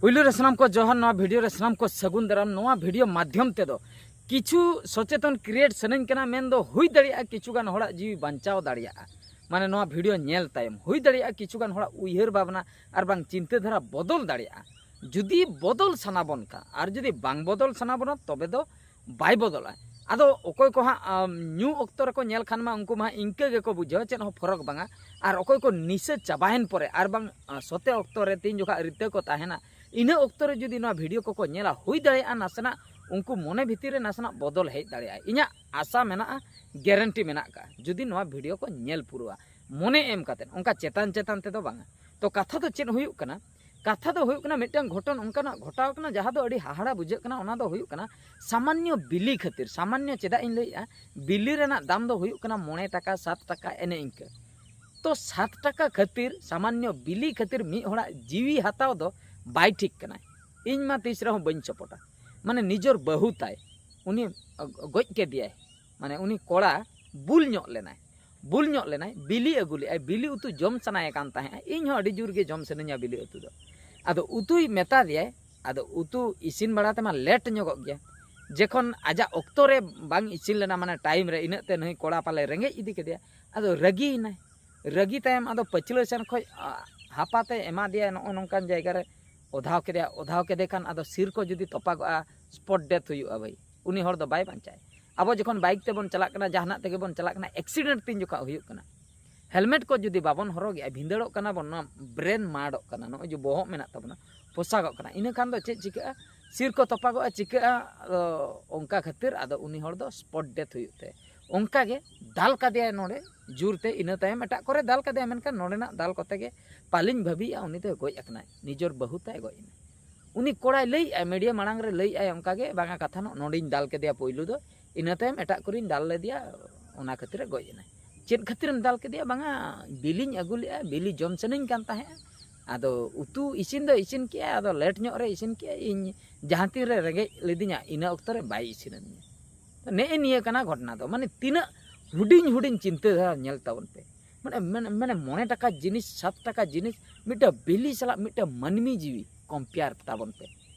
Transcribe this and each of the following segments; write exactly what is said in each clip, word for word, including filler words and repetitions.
ᱯᱩᱭᱞᱩ ᱨᱮ ᱥᱟᱱᱟᱢ ᱠᱚ ᱡᱚᱦᱟᱨ, ᱱᱚᱣᱟ ᱵᱷᱤᱰᱤᱭᱳ ᱨᱮ ᱥᱟᱱᱟᱢ ᱠᱚ ᱥᱟᱹᱜᱩᱱ ᱫᱟᱨᱟᱢ᱾ ᱱᱚᱣᱟ ᱵᱷᱤᱰᱤᱭᱳ ᱢᱟᱫᱽᱫᱷᱚᱢ ᱛᱮᱫᱚ ᱠᱤᱪᱷᱩ ᱥᱚᱪᱮᱛᱚᱱ ᱠᱨᱤᱭᱮᱴ ᱥᱟᱱᱟᱧ ᱠᱟᱱᱟ, ᱢᱮᱱᱫᱚ ᱦᱩᱭ ᱫᱟᱲᱮᱭᱟᱜᱼᱟ ᱠᱤᱪᱷᱩ ᱜᱟᱱ ᱦᱚᱲᱟᱜ ᱡᱤᱣᱤ ᱵᱟᱧᱪᱟᱣ ᱫᱟᱲᱮᱭᱟᱜᱼᱟ᱾ ᱢᱟᱱᱮ ᱱᱚᱣᱟ ᱵᱷᱤᱰᱤᱭᱳ ᱧᱮᱞ ᱛᱟᱭᱚᱢ ᱦᱩᱭ ᱫᱟᱲᱮᱭᱟᱜᱼᱟ ᱠᱤᱪᱷᱩ ᱜᱟᱱ ᱦᱚᱲᱟᱜ ᱩᱭᱦᱟᱹᱨ ᱵᱷᱟᱵᱽᱱᱟ ᱟᱨ ᱵᱟᱝ ᱪᱤᱱᱛᱟᱹ ᱫᱷᱟᱨᱟ ᱵᱚᱫᱚᱞ ᱫᱟᱲᱮᱭᱟᱜᱼᱟ᱾ ᱡᱩᱫᱤ ᱵᱚᱫᱚᱞ ᱥᱟᱱᱟ ᱵᱚᱱ ᱠᱷᱟᱱ, ᱟᱨ ᱡᱩᱫᱤ ᱵᱟᱝ ᱵᱚᱫᱚᱞ ᱥᱟᱱᱟ ᱵᱚᱱᱟ, ᱛᱚᱵᱮ ᱫᱚ ᱵᱟᱭ ᱵᱚᱫᱚᱞᱚᱜᱼᱟ᱾ ᱟᱫᱚ ᱚᱠᱚᱭ ᱠᱚ ᱦᱟᱸᱜ, ᱟᱢ, ᱧᱩ ᱚᱠᱛᱚ ᱨᱮᱠᱚ ᱧᱮᱞ ᱠᱷᱟᱱ ᱢᱟ, ᱩᱱᱠᱩ ᱢᱟ ᱦᱟᱸᱜ ᱤᱱᱠᱟᱹ ᱜᱮᱠᱚ ᱵᱩᱡᱷᱟᱹᱣᱟ, ᱪᱮᱫ ᱦᱚᱸ ᱯᱷᱚᱨᱚᱠ ᱵᱟᱝᱟ᱾ ᱟᱨ ᱚᱠᱚᱭ ᱠᱚ ᱱᱤᱥᱟᱹ ᱪᱟᱵᱟᱭᱮᱱ ᱯᱚᱨᱮ ᱟᱨ ᱵᱟᱝ, ᱟ, ᱥᱚᱛᱮ ᱚᱠᱛᱚ ᱨᱮ ᱛᱤᱱ ᱡᱚᱠᱷᱟ ᱨᱤᱛᱟᱹ ᱠᱚ ᱛᱟᱦᱮᱱᱟ, ᱤᱱᱟᱹ ᱚᱠᱛᱚ ᱨᱮ ᱡᱩᱫᱤ ᱱᱚᱣᱟ ᱵᱷᱤᱰᱤᱭᱳ ᱠᱚᱠᱚ ᱧᱮᱞᱟ, ᱦᱩᱭ ᱫᱟᱲᱮᱭᱟᱜᱼᱟ ᱱᱟᱥᱮᱱᱟᱜ ᱩᱱᱠᱩ ᱢᱚᱱᱮ ᱵᱷᱤᱛᱤᱨ ᱨᱮ ᱱᱟᱥᱮᱱᱟᱜ ᱵᱚᱫᱚᱞ ᱦᱮᱡ ᱫᱟᱲᱮᱭᱟᱜᱼᱟ᱾ ᱤᱧᱟᱹᱜ ᱟᱥᱟ ᱢᱮᱱᱟᱜᱼᱟ, ᱜᱮᱨᱮᱱᱴᱤ ᱢᱮᱱᱟᱜ ᱠᱟᱜᱼᱟ, ᱡᱩᱫᱤ ᱱᱚᱣᱟ ᱵᱷᱤᱰᱤᱭᱳ ᱠᱚ ᱧᱮᱞ ᱯᱩᱨᱟᱹᱣᱟ, ᱢᱚᱱᱮ ᱮᱢ ᱠᱟᱛᱮᱫ, ᱚᱱᱠᱟ ᱪᱮᱛᱟᱱ ᱪᱮᱛᱟᱱ ᱛᱮᱫᱚ ᱵᱟᱝᱟ᱾ ᱛᱚ ᱠᱟᱛᱷᱟ ᱫᱚ ᱪᱮᱫ ᱦᱩᱭᱩᱜ ᱠᱟᱱᱟ? ᱠᱟᱛᱷᱟ ᱫᱚ ᱦᱩᱭᱩᱜ ᱠᱟᱱᱟ, ᱢᱤᱫᱴᱟᱝ ᱜᱷᱚᱴᱚᱱ ᱚᱱᱠᱟᱱᱟᱜ ᱜᱷᱚᱴᱟᱣ ᱠᱟᱱᱟ, ᱡᱟᱦᱟᱸ ᱫᱚ ᱟᱹᱰᱤ ᱦᱟᱦᱟᱲᱟ ᱵᱩᱡᱷᱟᱹᱜ ᱠᱟᱱᱟ᱾ ᱚᱱᱟ ᱫᱚ ᱦᱩᱭᱩᱜ ᱠᱟᱱᱟ, ᱥᱟᱢᱟᱱᱱᱚ ᱵᱤᱞᱤ ᱠᱷᱟᱹᱛᱤᱨ, ᱥᱟᱢᱟᱱᱱᱚ ᱪᱮᱫᱟᱜ ᱤᱧ ᱞᱟᱹᱭᱮᱜᱼᱟ, ᱵᱤᱞᱤ ᱨᱮᱱᱟᱜ ᱫᱟᱢ ᱫᱚ ᱦᱩᱭᱩᱜ ᱠᱟᱱᱟ ᱢᱚᱬᱮ ᱴᱟᱠᱟ, ᱥᱟᱛ ᱴᱟᱠᱟ, ᱮᱱᱮ ᱤᱱᱠᱟᱹ᱾ ᱛᱚ ᱥᱟᱛ ᱴᱟᱠᱟ ᱠᱷᱟᱹᱛᱤᱨ, ᱥᱟᱢᱟᱱᱱᱚ ᱵᱤᱞᱤ ᱠᱷᱟᱹᱛᱤᱨ ᱢᱤᱫ ᱦᱚᱲᱟᱜ ᱡᱤᱣᱤ ᱦᱟᱛᱟᱣ ᱫᱚ ᱵᱟᱭ ᱴᱷᱤᱠ ᱠᱟᱱᱟᱭ᱾ ᱤᱧ ᱢᱟ ᱛᱤᱥ ᱨᱮᱦᱚᱸ ᱵᱟᱹᱧ ᱥᱟᱯᱳᱨᱴᱟ᱾ ᱢᱟᱱᱮ ᱱᱤᱡᱚᱨ ᱵᱟᱹᱦᱩ ᱛᱟᱭ, ᱩᱱᱤ ᱜᱚᱡ ᱠᱮᱫᱮᱭᱟᱭ᱾ ᱢᱟᱱᱮ ᱩᱱᱤ ᱠᱚᱲᱟ ᱵᱩᱞ ᱧᱚᱜ ᱞᱮᱱᱟᱭ, ᱵᱩᱞ ᱧᱚᱜ ᱞᱮᱱᱟᱭ, ᱵᱤᱞᱤ ᱟᱹᱜᱩ ᱞᱮᱜᱼᱟᱭ, ᱵᱤᱞᱤ ᱩᱛᱩ ᱡᱚᱢ ᱥᱟᱱᱟᱭᱮ ᱠᱟᱱ ᱛᱟᱦᱮᱸᱜᱼᱟ᱾ ᱤᱧ ᱦᱚᱸ ᱟᱹᱰᱤ ᱡᱳᱨ ᱜᱮ ᱡᱚᱢ ᱥᱟᱱᱟᱧᱟ ᱵᱤᱞᱤ ᱩᱛᱩ ᱫᱚ᱾ ᱟᱫᱚ ᱩᱛᱩᱭ ᱢᱮᱛᱟ ᱫᱮᱭᱟᱭ, ᱟᱫᱚ ᱩᱛᱩ ᱤᱥᱤᱱ ᱵᱟᱲᱟ ᱛᱮᱢᱟ ᱞᱮᱴ ᱧᱚᱜᱚᱜ ᱜᱮᱭᱟ᱾ ᱡᱚᱠᱷᱚᱱ ᱟᱡᱟᱜ ᱚᱠᱛᱚ ᱨᱮ ᱵᱟᱝ ᱤᱥᱤᱱ ᱞᱮᱱᱟ, ᱢᱟᱱᱮ ᱴᱟᱭᱤᱢ ᱨᱮ, ᱤᱱᱟᱹᱜ ᱛᱮ ᱱᱩᱭ ᱠᱚᱲᱟ ᱯᱟᱞᱮ ᱨᱮᱸᱜᱮᱡ ᱤᱫᱤ ᱠᱮᱫᱮᱭᱟ᱾ ᱟᱫᱚ ᱨᱟᱹᱜᱤᱭᱮᱱᱟᱭ᱾ ᱨᱟᱹᱜᱤ ᱛᱟᱭᱚᱢ ᱟᱫᱚ ᱯᱟᱹᱪᱷᱞᱟᱹ ᱥᱮᱱ ᱠᱷᱚᱡ, ᱟ, ᱦᱟᱯᱟᱛᱮ ᱮᱢᱟ ᱫᱮᱭᱟ, ᱱᱚᱜᱼᱚ ᱱᱚᱝᱠᱟᱱ ᱡᱟᱭᱜᱟ ᱨᱮ ᱚᱫᱷᱟᱣ ᱠᱮᱫᱮᱭᱟ᱾ ᱚᱫᱷᱟᱣ ᱠᱮᱫᱮ ᱠᱷᱟᱱ ᱟᱫᱚ ᱥᱤᱨ ᱠᱚ ᱡᱩᱫᱤ ᱛᱚᱯᱟᱜᱚᱜᱼᱟ, ᱥᱯᱚᱴ ᱰᱮᱛᱷ ᱦᱩᱭᱩᱜᱼᱟ ᱵᱷᱟᱹᱭ, ᱩᱱᱤ ᱦᱚᱲ ᱫᱚ ᱵᱟᱭ ᱵᱟᱧᱪᱟᱜᱼᱟ᱾ ᱟᱵᱚ ᱡᱚᱠᱷᱚᱱ ᱵᱟᱭᱤᱠ ᱛᱮᱵᱚᱱ ᱪᱟᱞᱟᱜ ᱠᱟᱱᱟ, ᱡᱟᱦᱟᱱᱟᱜ ᱛᱮᱜᱮ ᱵᱚᱱ ᱪᱟᱞᱟᱜ ᱠᱟᱱᱟ, ᱮᱠᱥᱤᱰᱮᱱᱴ ᱛᱤᱱ ᱡᱚᱠᱷᱚᱱ ᱦᱩᱭᱩᱜ ᱠᱟᱱᱟ, ᱦᱮᱞᱢᱮᱴ ᱠᱚ ᱡᱩᱫᱤ ᱵᱟᱵᱚᱱ ᱦᱚᱨᱚᱜᱮᱜᱼᱟ, ᱵᱷᱤᱸᱫᱟᱹᱲᱚᱜ ᱠᱟᱱᱟ ᱵᱚᱱ, ᱱᱚᱣᱟ ᱵᱨᱮᱱ ᱢᱟᱰᱚᱜ ᱠᱟᱱᱟ, ᱱᱚᱜᱼᱚᱭ ᱡᱮ ᱵᱚᱦᱚᱜ ᱢᱮᱱᱟᱜ ᱛᱟᱵᱚᱱᱟ, ᱯᱚᱥᱟᱜᱚᱜ ᱠᱟᱱᱟ, ᱤᱱᱟᱹ ᱠᱷᱟᱱ ᱫᱚ ᱪᱮᱫ ᱪᱤᱠᱟᱹᱜᱼᱟ? ᱥᱤᱨ ᱠᱚ ᱛᱚᱯᱟᱜᱚᱜᱼᱟ, ᱪᱤᱠᱟᱹᱜᱼᱟ? ᱟᱫᱚ ᱚᱱᱠᱟ ᱠᱷᱟᱹᱛᱤᱨ ᱟᱫᱚ ᱩᱱᱤ ᱦᱚᱲ ᱫᱚ ᱥᱯᱚᱴ ᱰᱮᱛᱷ ᱦᱩᱭᱩᱜ ᱛᱟᱭᱟ᱾ ᱚᱱᱠᱟ ᱜᱮ ᱫᱟᱞ ᱠᱟᱫᱮᱭᱟᱭ ᱱᱚᱰᱮ ᱡᱳᱨ ᱛᱮ, ᱤᱱᱟᱹ ᱛᱟᱭᱚᱢ ᱮᱴᱟᱜ ᱠᱚᱨᱮ ᱫᱟᱞ ᱠᱟᱫᱮᱭᱟ, ᱢᱮᱱᱠᱷᱟᱱ ᱱᱚᱰᱮᱱᱟᱜ ᱫᱟᱞ ᱠᱚᱛᱮ ᱜᱮ ᱯᱟᱞᱮᱧ ᱵᱷᱟᱹᱵᱤᱭᱮᱜᱼᱟ ᱩᱱᱤ ᱫᱚᱭ ᱜᱚᱡ ᱟᱠᱟᱱᱟᱭ, ᱱᱤᱡᱚᱨ ᱵᱟᱹᱦᱩ ᱛᱟᱭ ᱜᱚᱡ ᱮᱱᱟ᱾ ᱩᱱᱤ ᱠᱚᱲᱟᱭ ᱞᱟᱹᱭᱮᱜᱼᱟᱭ, ᱢᱤᱰᱤᱭᱟ ᱢᱟᱲᱟᱝ ᱨᱮ ᱞᱟᱹᱭᱮᱜᱼᱟᱭ ᱚᱱᱠᱟ ᱜᱮ, ᱵᱟᱝᱟ ᱠᱟᱛᱷᱟ ᱱᱚ-, ᱱᱚᱰᱮᱧ ᱫᱟᱞ ᱠᱮᱫᱮᱭᱟ ᱯᱳᱭᱞᱳ ᱫᱚ, ᱤᱱᱟᱹ ᱛᱟᱭᱚᱢ ᱮᱴᱟᱜ ᱠᱚᱨᱮᱧ ᱫᱟᱞ ᱞᱮᱫᱮᱭᱟ, ᱚᱱᱟ ᱠᱷᱟᱹᱛᱤᱨ ᱮ ᱜᱚᱡ ᱮᱱᱟ᱾ ᱪᱮᱫ ᱠᱷᱟᱹᱛᱤᱨᱮᱢ ᱫᱟᱞ ᱠᱮᱫᱮᱭᱟ? ᱵᱟᱝᱟ, ᱵᱤᱞᱤᱧ ᱟᱹᱜᱩ ᱞᱮᱜᱼᱟ, ᱵᱤᱞᱤ ᱡᱚᱢ ᱥᱟᱱᱟᱧ ᱠᱟᱱ ᱛᱟᱦᱮᱸᱜᱼᱟ᱾ ᱟᱫᱚ ᱩᱛᱩ ᱤᱥᱤᱱ ᱫᱚ ᱤᱥᱤᱱ ᱠᱮᱜᱼᱟᱭ, ᱟᱫᱚ ᱞᱮᱴ ᱧᱚᱜ ᱨᱮ ᱤᱥᱤᱱ ᱠᱮᱜᱼᱟᱭ, ᱤᱧ ᱡᱟᱦᱟᱸ ᱛᱤᱱ ᱨᱮ ᱨᱮᱸᱜᱮᱡ ᱞᱤᱫᱤᱧᱟ, ᱤᱱᱟᱹ ᱚᱠᱛᱚ ᱨᱮ ᱵᱟᱭ ᱤᱥᱤᱱᱟᱫᱤᱧᱟ᱾ ᱱᱮᱜᱼᱮ ᱱᱤᱭᱟᱹ ᱠᱟᱱᱟ ᱜᱷᱚᱴᱚᱱᱟ ᱫᱚ᱾ ᱢᱟᱱᱮ ᱛᱤᱱᱟᱹᱜ ᱦᱩᱰᱤᱧ ᱦᱩᱰᱤᱧ ᱪᱤᱱᱛᱟᱹ ᱫᱷᱟᱨᱟ ᱧᱮᱞ ᱛᱟᱵᱚᱱ ᱯᱮ᱾ ᱢᱟᱱᱮ, ᱢᱟᱱᱮ, ᱢᱟᱱᱮ ᱢᱚᱬᱮ ᱴᱟᱠᱟ ᱡᱤᱱᱤᱥ, ᱥᱟᱛ ᱴᱟᱠᱟ ᱡᱤᱱᱤᱥ, ᱢᱤᱫᱴᱟᱝ ᱵᱤᱞᱤ ᱥᱟᱞᱟᱜ ᱢᱤᱫᱴᱟᱝ ᱢᱟᱹᱱᱢᱤ ᱡᱤᱣᱤ, ᱠᱚᱢᱯᱮᱭᱟᱨ ᱛᱟᱵᱚᱱ ᱯᱮ᱾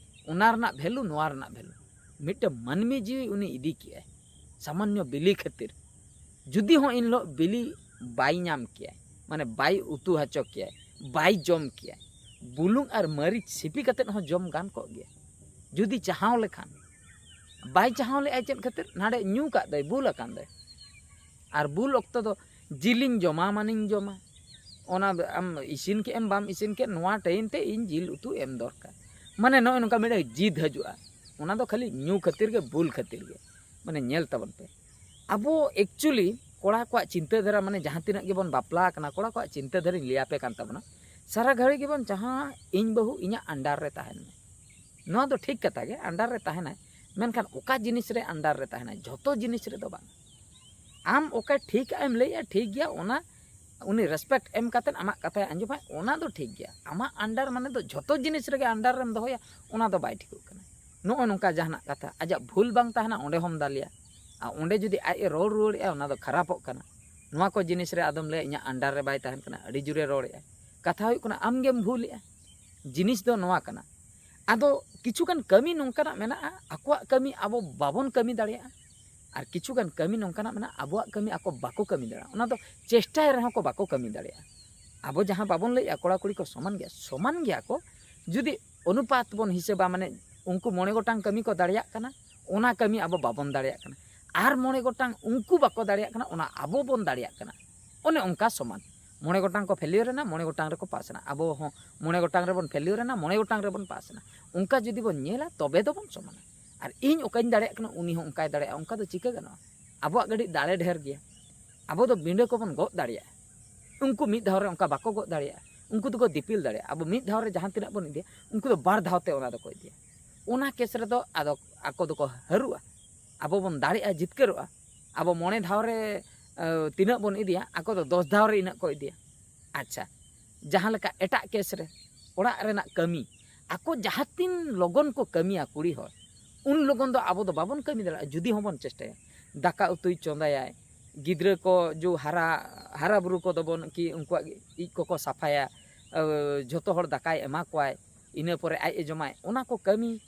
ᱚᱱᱟ ᱨᱮᱱᱟᱜ ᱵᱷᱮᱞᱩ, ᱱᱚᱣᱟ ᱨᱮᱱᱟᱜ ᱵᱷᱮᱞᱩ᱾ ᱢᱤᱫᱴᱮᱱ ᱢᱟᱹᱱᱢᱤ ᱡᱤᱣᱤ ᱩᱱᱤ ᱤᱫᱤ ᱠᱮᱜᱼᱟᱭ ᱥᱟᱢᱟᱱᱱᱚ ᱵᱤᱞᱤ ᱠᱷᱟᱹᱛᱤᱨ᱾ ᱡᱩᱫᱤ ᱦᱚᱸ ᱮᱱ ᱦᱤᱞᱳᱜ ᱵᱤᱞᱤ ᱵᱟᱭ ᱧᱟᱢ ᱠᱮᱭᱟᱭ, ᱢᱟᱱᱮ ᱵᱟᱭ ᱩᱛᱩ ᱦᱚᱪᱚ ᱠᱮᱭᱟᱭ, ᱵᱟᱭ ᱡᱚᱢ ᱠᱮᱭᱟᱭ, ᱵᱩᱞᱩᱝ ᱟᱨ ᱢᱟᱹᱨᱤᱪ ᱥᱤᱯᱤ ᱠᱟᱛᱮᱫ ᱦᱚᱸ ᱡᱚᱢ ᱜᱟᱱ ᱠᱚᱜ ᱜᱮᱭᱟ ᱡᱩᱫᱤ ᱪᱟᱦᱟᱣ ᱞᱮᱠᱷᱟᱱ᱾ ᱵᱟᱭ ᱪᱟᱦᱟᱣ ᱞᱮᱫᱼᱟᱭ ᱪᱮᱫ ᱠᱷᱟᱹᱛᱤᱨ? ᱱᱟᱰᱮ ᱧᱩ ᱠᱟᱜ ᱫᱚᱭ, ᱵᱩᱞ ᱟᱠᱟᱱ ᱫᱚᱭ᱾ ᱟᱨ ᱵᱩᱞ ᱚᱠᱛᱚ ᱫᱚ ᱡᱤᱞᱤᱧ ᱡᱚᱢᱟ, ᱢᱟᱱᱤᱧ ᱡᱚᱢᱟ, ᱚᱱᱟ ᱟᱢ ᱤᱥᱤᱱ ᱠᱮᱫ ᱮᱢ ᱵᱟᱢ ᱤᱥᱤᱱ ᱠᱮᱫ, ᱱᱚᱣᱟ ᱴᱟᱭᱤᱢ ᱛᱮ ᱤᱧ ᱡᱤᱞ ᱩᱛᱩ ᱮᱢ ᱫᱚᱨᱠᱟᱨ᱾ ᱢᱟᱱᱮ ᱱᱚᱜᱼᱚᱭ ᱱᱚᱝᱠᱟ ᱢᱤᱫᱴᱮᱱ ᱡᱤᱫ ᱦᱤᱡᱩᱜᱼᱟ, ᱚᱱᱟ ᱫᱚ ᱠᱷᱟᱹᱞᱤ ᱧᱩ ᱠᱷᱟᱹᱛᱤᱨ ᱜᱮ, ᱵᱩᱞ ᱠᱷᱟᱹᱛᱤᱨ ᱜᱮ᱾ ᱢᱟᱱᱮ ᱧᱮᱞ ᱛᱟᱵᱚᱱ ᱯᱮ, ᱟᱵᱚ ᱮᱠᱪᱩᱭᱮᱞᱤ ᱠᱚᱲᱟ ᱠᱚᱣᱟᱜ ᱪᱤᱱᱛᱟᱹ ᱫᱷᱟᱨᱟ, ᱢᱟᱱᱮ ᱡᱟᱦᱟᱸ ᱛᱤᱱᱟᱹᱜ ᱜᱮᱵᱚᱱ ᱵᱟᱯᱞᱟ ᱟᱠᱟᱱᱟ, ᱠᱚᱲᱟ ᱠᱚᱣᱟᱜ ᱪᱤᱱᱛᱟᱹ ᱫᱷᱟᱨᱟᱧ ᱞᱟᱹᱭ ᱟᱯᱮ ᱠᱟᱱ ᱛᱟᱵᱚᱱᱟ, ᱥᱟᱨᱟ ᱜᱷᱟᱹᱲᱤ ᱜᱮᱵᱚᱱ ᱪᱟᱦᱟᱣᱟ ᱤᱧ ᱵᱟᱹᱦᱩ ᱤᱧᱟᱹᱜ ᱟᱱᱰᱟᱨ ᱨᱮ ᱛᱟᱦᱮᱱ ᱢᱮ᱾ ᱱᱚᱣᱟ ᱫᱚ ᱴᱷᱤᱠ ᱠᱟᱛᱷᱟ ᱜᱮ, ᱟᱱᱰᱟᱨ ᱨᱮ ᱛᱟᱦᱮᱱᱟᱭ, ᱢᱮᱱᱠᱷᱟᱱ ᱚᱠᱟ ᱡᱤᱱᱤᱥ ᱨᱮ ᱟᱱᱰᱟᱨ ᱨᱮ ᱛᱟᱦᱮᱱᱟᱭ? ᱡᱷᱚᱛᱚ ᱡᱤᱱᱤᱥ ᱨᱮᱫᱚ ᱵᱟᱝ᱾ ᱟᱢ ᱚᱠᱟ ᱴᱷᱤᱠ ᱮᱢ ᱞᱟᱹᱭᱮᱜᱼᱟ, ᱴᱷᱤᱠ ᱜᱮᱭᱟ, ᱚᱱᱟ ᱩᱱᱤ ᱨᱮᱥᱯᱮᱠᱴ ᱮᱢ ᱠᱟᱛᱮᱫ ᱟᱢᱟᱜ ᱠᱟᱛᱷᱟᱭ ᱟᱸᱡᱚᱢᱟᱭ, ᱚᱱᱟ ᱫᱚ ᱴᱷᱤᱠ ᱜᱮᱭᱟ᱾ ᱟᱢᱟᱜ ᱟᱱᱰᱟᱨ ᱢᱟᱱᱮ ᱫᱚ ᱡᱷᱚᱛᱚ ᱡᱤᱱᱤᱥ ᱨᱮᱜᱮ ᱟᱱᱰᱟᱨ ᱨᱮᱢ ᱫᱚᱦᱚᱭᱟ, ᱚᱱᱟ ᱫᱚ ᱵᱟᱭ ᱴᱷᱤᱠᱚᱜ ᱠᱟᱱᱟ᱾ ᱱᱚᱜᱼᱚ ᱱᱚᱝᱠᱟ ᱡᱟᱦᱟᱱᱟᱜ ᱠᱟᱛᱷᱟ, ᱟᱡᱟᱜ ᱵᱷᱩᱞ ᱵᱟᱝ ᱛᱟᱦᱮᱱᱟ, ᱚᱸᱰᱮ ᱦᱚᱸᱢ ᱫᱟᱞᱮᱭᱟ, ᱟᱨ ᱚᱸᱰᱮ ᱡᱩᱫᱤ ᱟᱡ ᱮ ᱨᱚᱲ ᱨᱩᱣᱟᱹᱲᱮᱜᱼᱟ, ᱚᱱᱟ ᱫᱚ ᱠᱷᱟᱨᱟᱯᱚᱜ ᱠᱟᱱᱟ᱾ ᱱᱚᱣᱟ ᱠᱚ ᱡᱤᱱᱤᱥ ᱨᱮ ᱟᱫᱚᱢ ᱞᱟᱹᱭᱟ ᱤᱧᱟᱹᱜ ᱟᱱᱰᱟᱨ ᱨᱮ ᱵᱟᱭ ᱛᱟᱦᱮᱱ ᱠᱟᱱᱟ, ᱟᱹᱰᱤ ᱡᱳᱨᱮ ᱨᱚᱲᱮᱜᱼᱟ᱾ ᱠᱟᱛᱷᱟ ᱦᱩᱭᱩᱜ ᱠᱟᱱᱟ ᱟᱢ ᱜᱮᱢ ᱵᱷᱩᱞᱮᱜᱼᱟ᱾ ᱡᱤᱱᱤᱥ ᱫᱚ ᱱᱚᱣᱟ ᱠᱟᱱᱟ᱾ ᱟᱫᱚ ᱠᱤᱪᱷᱩᱜᱟᱱ ᱠᱟᱹᱢᱤ ᱱᱚᱝᱠᱟᱱᱟᱜ ᱢᱮᱱᱟᱜᱼᱟ, ᱟᱠᱚᱣᱟᱜ ᱠᱟᱹᱢᱤ ᱟᱵᱚ ᱵᱟᱵᱚᱱ ᱠᱟᱹᱢᱤ ᱫᱟᱲᱮᱭᱟᱜᱼᱟ, ᱟᱨ ᱠᱤᱪᱷᱩᱜᱟᱱ ᱠᱟᱹᱢᱤ ᱱᱚᱝᱠᱟᱱᱟᱜ ᱢᱮᱱᱟᱜᱼᱟ ᱟᱵᱚᱣᱟᱜ ᱠᱟᱹᱢᱤ ᱟᱠᱚ ᱵᱟᱠᱚ ᱠᱟᱹᱢᱤ ᱫᱟᱲᱮᱭᱟᱜᱼᱟ᱾ ᱚᱱᱟ ᱫᱚ ᱪᱮᱥᱴᱟᱭ ᱨᱮᱦᱚᱸ ᱠᱚ ᱵᱟᱠᱚ ᱠᱟᱹᱢᱤ ᱫᱟᱲᱮᱭᱟᱜᱼᱟ᱾ ᱟᱵᱚ ᱡᱟᱦᱟᱸ ᱵᱟᱵᱚᱱ ᱞᱟᱹᱭᱮᱜᱼᱟ ᱠᱚᱲᱟ ᱠᱩᱲᱤ ᱠᱚ ᱥᱚᱢᱟᱱ ᱜᱮᱭᱟ, ᱥᱚᱢᱟᱱ ᱜᱮᱭᱟ ᱠᱚ᱾ ᱡᱩᱫᱤ ᱚᱱᱩᱯᱟᱛ ᱵᱚᱱ ᱦᱤᱥᱟᱹᱵᱟ, ᱢᱟᱱᱮ ᱩᱱᱠᱩ ᱢᱚᱬᱮ ᱜᱚᱴᱟᱝ ᱠᱟᱹᱢᱤ ᱠᱚ ᱫᱟᱲᱮᱭᱟᱜ ᱠᱟᱱᱟ, ᱚᱱᱟ ᱠᱟᱹᱢᱤ ᱟᱵᱚ ᱵᱟᱵᱚᱱ ᱫᱟᱲᱮᱭᱟᱜ ᱠᱟᱱᱟ, ᱟᱨ ᱢᱚᱬᱮ ᱜᱚᱴᱟᱝ ᱩᱱᱠᱩ ᱵᱟᱠᱚ ᱫᱟᱲᱮᱭᱟᱜ ᱠᱟᱱᱟ, ᱚᱱᱟ ᱟᱵᱚ ᱵᱚᱱ ᱫᱟᱲᱮᱭᱟᱜ ᱠᱟᱱᱟ, ᱚᱱᱮ ᱚᱱᱠᱟ ᱥᱚᱢᱟᱱ᱾ ᱢᱚᱬᱮ ᱜᱚᱴᱟᱝ ᱠᱚ ᱯᱷᱮᱞᱤᱭᱳᱨ ᱮᱱᱟ, ᱢᱚᱬᱮ ᱜᱚᱴᱟᱝ ᱨᱮᱠᱚ ᱯᱟᱥ ᱮᱱᱟ᱾ ᱟᱵᱚ ᱦᱚᱸ ᱢᱚᱬᱮ ᱜᱚᱴᱟᱝ ᱨᱮᱵᱚᱱ ᱯᱷᱮᱞᱤᱭᱳᱨ ᱮᱱᱟ, ᱢᱚᱬᱮ ᱜᱚᱴᱟᱝ ᱨᱮᱵᱚᱱ ᱯᱟᱥ ᱮᱱᱟ᱾ ᱚᱱᱠᱟ ᱡᱩᱫᱤ ᱵᱚᱱ ᱧᱮᱞᱟ, ᱛᱚᱵᱮ ᱫᱚᱵᱚᱱ ᱥᱚᱢᱟᱱᱟ᱾ ᱟᱨ ᱤᱧ ᱚᱠᱟᱧ ᱫᱟᱲᱮᱭᱟᱜ ᱠᱟᱱᱟ, ᱩᱱᱤ ᱦᱚᱸ ᱚᱱᱠᱟᱭ ᱫᱟᱲᱮᱭᱟᱜᱼᱟ, ᱚᱱᱠᱟ ᱫᱚ ᱪᱤᱠᱟᱹ ᱜᱟᱱᱚᱜᱼᱟ? ᱟᱵᱚᱣᱟᱜ ᱜᱟᱹᱰᱤ ᱫᱟᱲᱮ ᱰᱷᱮᱨ ᱜᱮᱭᱟ᱾ ᱟᱵᱚ ᱫᱚ ᱵᱤᱸᱰᱟᱹ ᱠᱚᱵᱚᱱ ᱜᱚᱜ ᱫᱟᱲᱮᱭᱟᱜᱼᱟ, ᱩᱱᱠᱩ ᱢᱤᱫ ᱫᱷᱟᱣ ᱨᱮ ᱚᱱᱠᱟ ᱵᱟᱠᱚ ᱜᱚᱜ ᱫᱟᱲᱮᱭᱟᱜᱼᱟ᱾ ᱩᱱᱠᱩ ᱫᱚᱠᱚ ᱫᱤᱯᱤᱞ ᱫᱟᱲᱮᱭᱟᱜᱼᱟ᱾ ᱟᱵᱚ ᱢᱤᱫ ᱫᱷᱟᱣ ᱨᱮ ᱡᱟᱦᱟᱸ ᱛᱤᱱᱟᱹᱜ ᱵᱚᱱ ᱤᱫᱤᱭᱟ, ᱩᱱᱠᱩ ᱫᱚ ᱵᱟᱨ ᱫᱷᱟᱣ ᱛᱮ ᱚᱱᱟ ᱫᱚᱠᱚ ᱤᱫᱤᱭᱟ᱾ ᱚᱱᱟ ᱠᱮᱥ ᱨᱮᱫᱚ ᱟᱫᱚ ᱟᱠᱚ ᱫᱚᱠᱚ ᱦᱟᱹᱨᱩᱜᱼᱟ᱾ ᱟᱵᱚ ᱵᱚᱱ ᱫᱟᱲᱮᱜᱼᱟ, ᱡᱤᱛᱠᱟᱹᱨᱚᱜᱼᱟ᱾ ᱟᱵᱚ ᱢᱚᱬᱮ ᱫᱷᱟᱣ ᱨᱮ, ᱮ, ᱛᱤᱱᱟᱹᱜ ᱵᱚᱱ ᱤᱫᱤᱭᱟ, ᱟᱠᱚ ᱫᱚ ᱫᱚᱥ ᱫᱷᱟᱣ ᱨᱮ ᱤᱱᱟᱹᱜ ᱠᱚ ᱤᱫᱤᱭᱟ᱾ ᱟᱪᱪᱷᱟ, ᱡᱟᱦᱟᱸ ᱞᱮᱠᱟ ᱮᱴᱟᱜ ᱠᱮᱥ ᱨᱮ ᱚᱲᱟᱜ ᱨᱮᱱᱟᱜ ᱠᱟᱹᱢᱤ, ᱟᱠᱚ ᱡᱟᱦᱟᱸ ᱛᱤᱱ ᱞᱚᱜᱚᱱ ᱠᱚ ᱠᱟᱹᱢᱤᱭᱟ ᱠᱩᱲᱤ ᱦᱚᱲ, ᱩᱱ ᱞᱚᱜᱚᱱ ᱫᱚ ᱟᱵᱚ ᱫᱚ ᱵᱟᱵᱚᱱ ᱠᱟᱹᱢᱤ ᱫᱟᱲᱮᱭᱟᱜᱼᱟ, ᱡᱩᱫᱤ ᱦᱚᱸᱵᱚᱱ ᱪᱮᱥᱴᱟᱭᱟ᱾ ᱫᱟᱠᱟ ᱩᱛᱩᱭ ᱪᱚᱸᱫᱟᱭᱟᱭ, ᱜᱤᱫᱽᱨᱟᱹ ᱠᱚ ᱡᱚ ᱦᱟᱨᱟ, ᱦᱟᱨᱟ ᱵᱩᱨᱩ ᱠᱚᱫᱚ ᱵᱚᱱ ᱠᱤ ᱩᱱᱠᱩᱣᱟᱜ ᱤᱡ ᱠᱚᱠᱚ ᱥᱟᱯᱷᱟᱭᱟ, ᱮ, ᱡᱷᱚᱛᱚ ᱦᱚᱲ ᱫᱟᱠᱟᱭ ᱮᱢᱟ ᱠᱚᱣᱟᱭ, ᱤᱱᱟᱹ ᱯᱚᱨᱮ ᱟᱡ ᱮ ᱡᱚᱢᱟᱭ, ᱚᱱᱟ ᱠᱚ ᱠᱟᱹᱢᱤ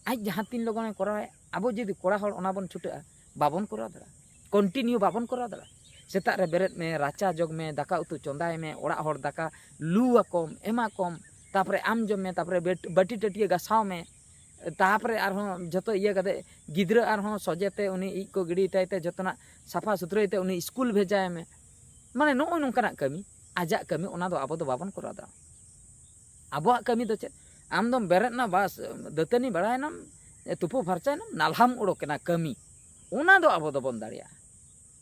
ᱟᱡ ᱡᱟᱦᱟᱸ ᱛᱤᱱ ᱞᱚᱜᱚᱱᱮ ᱠᱚᱨᱟᱣᱟᱭ, ᱟᱵᱚ ᱡᱩᱫᱤ ᱠᱚᱲᱟ ᱦᱚᱲ ᱚᱱᱟ ᱵᱚᱱ ᱪᱷᱩᱴᱟᱹᱜᱼᱟ, ᱵᱟᱵᱚᱱ ᱠᱚᱨᱟᱣ ᱫᱟᱲᱮᱭᱟᱜᱼᱟ, ᱠᱚᱱᱴᱤᱱᱤᱭᱩ ᱵᱟᱵᱚᱱ ᱠᱚᱨᱟᱣ ᱫᱟᱲᱮᱭᱟᱜᱼᱟ᱾ ᱥᱮᱛᱟᱜ ᱨᱮ ᱵᱮᱨᱮᱫ ᱢᱮ, ᱨᱟᱪᱟ ᱡᱚᱜᱽ ᱢᱮ, ᱫᱟᱠᱟ ᱩᱛᱩ ᱪᱚᱸᱫᱟᱭ ᱢᱮ, ᱚᱲᱟᱜ ᱦᱚᱲ ᱫᱟᱠᱟ ᱞᱩ ᱟᱠᱚᱢ, ᱮᱢᱟ ᱠᱚᱢ, ᱛᱟᱯᱚᱨᱮ ᱟᱢ ᱡᱚᱢ ᱢᱮ, ᱛᱟᱯᱚᱨᱮ ᱵᱮᱴ- ᱵᱟᱹᱴᱤ ᱴᱟᱹᱴᱤᱭᱟᱹ ᱜᱟᱥᱟᱣ ᱢᱮ, ᱛᱟᱯᱚᱨᱮ ᱟᱨᱦᱚᱸ ᱡᱷᱚᱛᱚ ᱤᱭᱟᱹ ᱠᱟᱛᱮ ᱜᱤᱫᱽᱨᱟᱹ ᱟᱨᱦᱚᱸ ᱥᱚᱡᱷᱮ ᱛᱮ ᱩᱱᱤ ᱤᱡ ᱠᱚ ᱜᱤᱰᱤ ᱛᱟᱭ ᱛᱮ ᱡᱷᱚᱛᱚᱱᱟᱜ ᱥᱟᱯᱷᱟ ᱥᱩᱛᱨᱟᱹᱭ ᱛᱮ ᱩᱱᱤ ᱥᱠᱩᱞ ᱵᱷᱮᱡᱟᱭ ᱢᱮ᱾ ᱢᱟᱱᱮ ᱱᱚᱜᱼᱚᱭ ᱱᱚᱝᱠᱟᱱᱟᱜ ᱠᱟᱹᱢᱤ, ᱟᱡᱟᱜ ᱠᱟᱹᱢᱤ, ᱚᱱᱟ ᱫᱚ ᱟᱵᱚ ᱫᱚ ᱵᱟᱵᱚᱱ ᱠᱚᱨᱟᱣ ᱫᱟᱲᱮᱭᱟᱜᱼᱟ᱾ ᱟᱵᱚᱣᱟᱜ ᱠᱟᱹᱢᱤ ᱫᱚ ᱪᱮᱫ? ᱟᱢ ᱫᱚᱢ ᱵᱮᱨᱮᱫ ᱮᱱᱟ, ᱵᱟᱥ, ᱫᱟᱹᱛᱟᱹᱱᱤ ᱵᱟᱲᱟᱭᱮᱱᱟᱢ, ᱛᱩᱯᱩ ᱯᱷᱟᱨᱪᱟᱭᱮᱱᱟᱢ, ᱱᱟᱞᱦᱟᱢ ᱚᱰᱚᱠᱮᱱᱟ ᱠᱟᱹᱢᱤ, ᱚᱱᱟ ᱫᱚ ᱟᱵᱚ ᱫᱚᱵᱚᱱ ᱫᱟᱲᱮᱭᱟᱜᱼᱟ᱾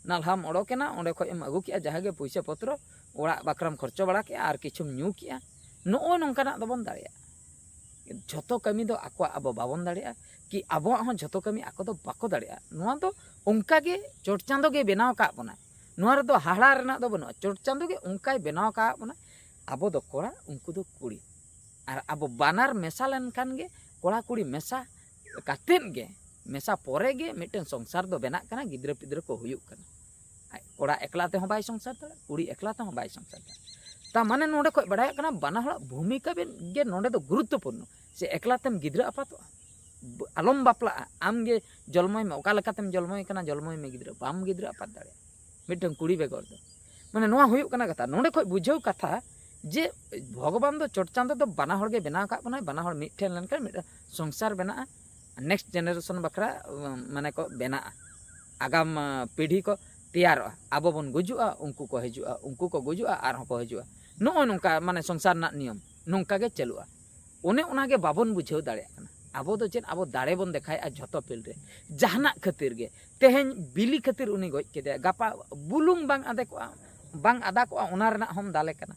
ᱱᱟᱞᱦᱟᱢ ᱚᱰᱚᱠᱮᱱᱟ, ᱚᱸᱰᱮ ᱠᱷᱚᱡ ᱮᱢ ᱟᱹᱜᱩ ᱠᱮᱜᱼᱟ ᱡᱟᱦᱟᱸ ᱜᱮ ᱯᱩᱭᱥᱟᱹ ᱯᱚᱛᱨᱚ, ᱚᱲᱟᱜ ᱵᱟᱠᱷᱨᱟᱢ ᱠᱷᱚᱨᱪᱚ ᱵᱟᱲᱟ ᱠᱮᱜᱼᱟ ᱟᱨ ᱠᱤᱪᱷᱩᱢ ᱧᱩ ᱠᱮᱜᱼᱟ, ᱱᱚᱜᱼᱚᱭ ᱱᱚᱝᱠᱟᱱᱟᱜ ᱫᱚᱵᱚᱱ ᱫᱟᱲᱮᱭᱟᱜᱼᱟ᱾ ᱡᱷᱚᱛᱚ ᱠᱟᱹᱢᱤ ᱫᱚ ᱟᱠᱚᱣᱟᱜ ᱟᱵᱚ ᱵᱟᱵᱚᱱ ᱫᱟᱲᱮᱭᱟᱜᱼᱟ, ᱠᱤ ᱟᱵᱚᱣᱟᱜ ᱦᱚᱸ ᱡᱷᱚᱛᱚ ᱠᱟᱹᱢᱤ ᱟᱠᱚ ᱫᱚ ᱵᱟᱠᱚ ᱫᱟᱲᱮᱭᱟᱜᱼᱟ᱾ ᱱᱚᱣᱟ ᱫᱚ ᱚᱱᱠᱟ ᱜᱮ ᱪᱚᱴ ᱪᱟᱸᱫᱚ ᱜᱮ ᱵᱮᱱᱟᱣ ᱟᱠᱟᱫ ᱵᱚᱱᱟᱭ᱾ ᱱᱚᱣᱟ ᱨᱮᱫᱚ ᱦᱟᱦᱟᱲᱟ ᱨᱮᱱᱟᱜ ᱫᱚ ᱵᱟᱹᱱᱩᱜᱼᱟ᱾ ᱪᱚᱴ ᱪᱟᱸᱫᱚ ᱜᱮ ᱚᱱᱠᱟᱭ ᱵᱮᱱᱟᱣ ᱟᱠᱟᱫ ᱵᱚᱱᱟ᱾ ᱟᱵᱚ ᱫᱚ ᱠᱚᱲᱟ, ᱩᱱᱠᱩ ᱫᱚ ᱠᱩᱲᱤ᱾ ᱟᱨ ᱟᱵᱚ ᱵᱟᱱᱟᱨ ᱢᱮᱥᱟ ᱞᱮᱱᱠᱷᱟᱱ ᱜᱮ, ᱠᱚᱲᱟ ᱠᱩᱲᱤ ᱢᱮᱥᱟ ᱠᱟᱛᱮᱫ ᱜᱮ, ᱢᱮᱥᱟ ᱯᱚᱨᱮ ᱜᱮ ᱢᱤᱫᱴᱮᱱ ᱥᱚᱝᱥᱟᱨ ᱫᱚ ᱵᱮᱱᱟᱜ ᱠᱟᱱᱟ, ᱜᱤᱫᱽᱨᱟᱹ ᱯᱤᱫᱽᱨᱟᱹ ᱠᱚ ᱦᱩᱭᱩᱜ ᱠᱟᱱᱟ᱾ ᱟᱡ ᱠᱚᱲᱟ ᱮᱠᱞᱟ ᱛᱮᱦᱚᱸ ᱵᱟᱭ ᱥᱚᱝᱥᱟᱨ ᱫᱟᱲᱮᱭᱟᱜᱼᱟ, ᱠᱩᱲᱤ ᱮᱠᱞᱟ ᱛᱮᱦᱚᱸ ᱵᱟᱭ ᱥᱚᱝᱥᱟᱨ ᱫᱟᱲᱮᱭᱟᱜᱼᱟ᱾ ᱛᱟ ᱢᱟᱱᱮ ᱱᱚᱰᱮ ᱠᱷᱚᱡ ᱵᱟᱲᱟᱭᱚᱜ ᱠᱟᱱᱟ, ᱵᱟᱱᱟ ᱦᱚᱲᱟᱜ ᱵᱷᱩᱢᱤᱠᱟ ᱵᱮᱱ ᱜᱮ ᱱᱚᱰᱮ ᱫᱚ ᱜᱩᱨᱩᱛᱛᱚᱯᱩᱨᱱᱚ᱾ ᱥᱮ ᱮᱠᱞᱟ ᱛᱮᱢ ᱜᱤᱫᱽᱨᱟᱹ ᱟᱯᱟᱛᱚᱜᱼᱟ, ᱵ- ᱟᱞᱚᱢ ᱵᱟᱯᱞᱟᱜᱼᱟ, ᱟᱢ ᱜᱮ ᱡᱚᱞᱢᱚᱭ ᱢᱮ, ᱚᱠᱟ ᱞᱮᱠᱟᱛᱮᱢ ᱡᱚᱞᱢᱚᱭ ᱠᱟᱱᱟ, ᱡᱚᱞᱢᱚᱭ ᱢᱮ ᱜᱤᱫᱽᱨᱟᱹ, ᱵᱟᱢ ᱜᱤᱫᱽᱨᱟᱹ ᱟᱯᱟᱛ ᱫᱟᱲᱮᱭᱟᱜᱼᱟ ᱢᱤᱫᱴᱟᱝ ᱠᱩᱲᱤ ᱵᱮᱜᱚᱨ ᱫᱚ᱾ ᱢᱟᱱᱮ ᱱᱚᱣᱟ ᱦᱩᱭᱩᱜ ᱠᱟᱱᱟ ᱠᱟᱛᱷᱟ᱾ ᱱᱚᱰᱮ ᱠᱷᱚᱡ ᱵᱩᱡᱷᱟᱹᱣ ᱠᱟᱛᱷᱟ ᱡᱮ ᱵᱷᱚᱜᱚᱵᱟᱱ ᱫᱚ ᱪᱚᱴ ᱪᱟᱸᱫᱚ ᱫᱚ ᱵᱟᱱᱟ ᱦᱚᱲ ᱜᱮ ᱵᱮᱱᱟᱣ ᱟᱠᱟᱫ ᱵᱚᱱᱟᱭ, ᱵᱟᱱᱟ ᱦᱚᱲ ᱢᱤᱫ ᱴᱷᱮᱱ ᱞᱮᱱᱠᱷᱟᱱ ᱢᱤᱫᱴᱟᱝ ᱥᱚᱝᱥᱟᱨ ᱵᱮᱱᱟᱜᱼᱟ, ᱱᱮᱠᱥᱴ ᱡᱮᱱᱟᱨᱮᱥᱚᱱ ᱵᱟᱠᱷᱨᱟ, ᱩᱢ, ᱢᱟᱱᱮ ᱠᱚ ᱵᱮᱱᱟᱜᱼᱟ, ᱟᱜᱟᱢ, ᱟ, ᱯᱤᱲᱦᱤ ᱠᱚ ᱛᱮᱭᱟᱨᱚᱜᱼᱟ᱾ ᱟᱵᱚ ᱵᱚᱱ ᱜᱩᱡᱩᱜᱼᱟ, ᱩᱱᱠᱩ ᱠᱚ ᱦᱤᱡᱩᱜᱼᱟ, ᱩᱱᱠᱩ ᱠᱚ ᱜᱩᱡᱩᱜᱼᱟ, ᱟᱨᱦᱚᱸ ᱠᱚ ᱦᱤᱡᱩᱜᱼᱟ᱾ ᱱᱚᱜᱼᱚᱭ ᱱᱚᱝᱠᱟ ᱢᱟᱱᱮ ᱥᱚᱝᱥᱟᱨ ᱨᱮᱱᱟᱜ ᱱᱤᱭᱚᱢ ᱱᱚᱝᱠᱟ ᱜᱮ ᱪᱟᱹᱞᱩᱜᱼᱟ᱾ ᱚᱱᱮ ᱚᱱᱟ ᱜᱮ ᱵᱟᱵᱚᱱ ᱵᱩᱡᱷᱟᱹᱣ ᱫᱟᱲᱮᱭᱟᱜ ᱠᱟᱱᱟ᱾ ᱟᱵᱚ ᱫᱚ ᱪᱮᱫ, ᱟᱵᱚ ᱫᱟᱲᱮ ᱵᱚᱱ ᱫᱮᱠᱷᱟᱭᱮᱫᱼᱟ ᱡᱷᱚᱛᱚ ᱯᱷᱤᱞᱰ ᱨᱮ, ᱡᱟᱦᱟᱱᱟᱜ ᱠᱷᱟᱹᱛᱤᱨ ᱜᱮ᱾ ᱛᱮᱦᱮᱧ ᱵᱤᱞᱤ ᱠᱷᱟᱹᱛᱤᱨ ᱩᱱᱤ ᱜᱚᱡ ᱠᱮᱫᱮᱭᱟ, ᱜᱟᱯᱟ ᱵᱩᱞᱩᱝ ᱵᱟᱝ ᱟᱫᱮ ᱠᱚᱜᱼᱟ, ᱵᱟᱝ ᱟᱫᱟ ᱠᱚᱜᱼᱟ, ᱚᱱᱟ ᱨᱮᱱᱟᱜ ᱦᱚᱸᱢ ᱫᱟᱞᱮ ᱠᱟᱱᱟ᱾